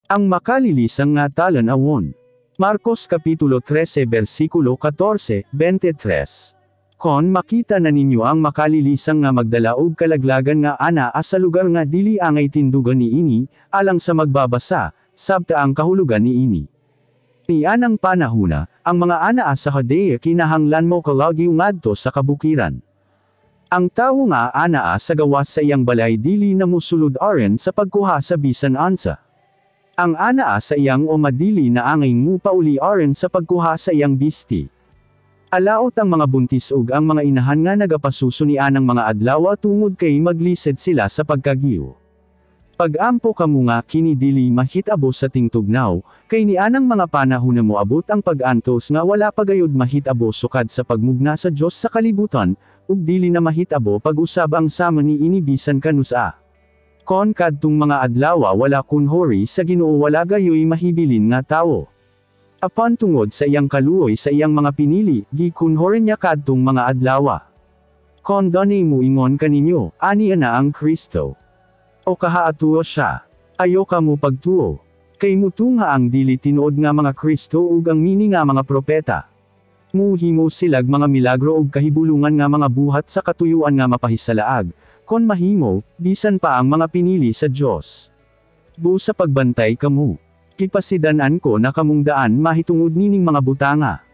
Ang makalilisang nga talan-awon. Marcos Kapitulo 13 versikulo 14, 23. Kon makita na ninyo ang makalilisang nga magdala og kalaglagan nga anaa sa lugar nga dili angay tindugan niini, alang sa magbabasa, sabta ang kahulugan niini. Nianang panahuna, ang mga anaa sa Judea kinahanglan mo kalagyo ngadto sa kabukiran. Ang tawo nga anaa sa gawas sa iyang balay dili na mosulod aron sa pagkuha sa bisan unsa. Ang anaa sa iyang uma dili na angay mupauli aron sa pagkuha sa iyang bisti. Alaot ang mga buntis ug ang mga inahan nga nagapasuso nianang mga adlaw tungod kay maglisod sila sa pagkagiyo. Pag-ampo kamo nga kini dili mahitabo sa tingtugnaw, kay nianang mga panahon na moabot ang pag-antos nga wala pa gayud mahitabo sukad sa pagmugna sa Dios sa kalibutan, ug dili na mahitabo pag-usab ang sama niini bisan kanusa. Kon kadtong mga adlawa wala kunhori sa Ginoo, wala gayoy mahibilin nga tawo. Apan tungod sa iyang kaluoy sa iyang mga pinili, gikunhori niya kadtong mga adlawa. Kon dunay muingon kaninyo, "Ania na ang Kristo," o "Kahaatuo siya," ayo kamo pagtuo. Kay mutungha ang dili tinuod nga mga Kristo ug ang mini nga mga propeta. Muhimo silag mga milagro ug kahibulungan nga mga buhat sa katuyuan nga mapahisalaag, kon mahimo, bisan pa ang mga pinili sa Dios. Busa pagbantay kamo. Gipasidan-an ko na kamong daan mahitungod nining mga butanga.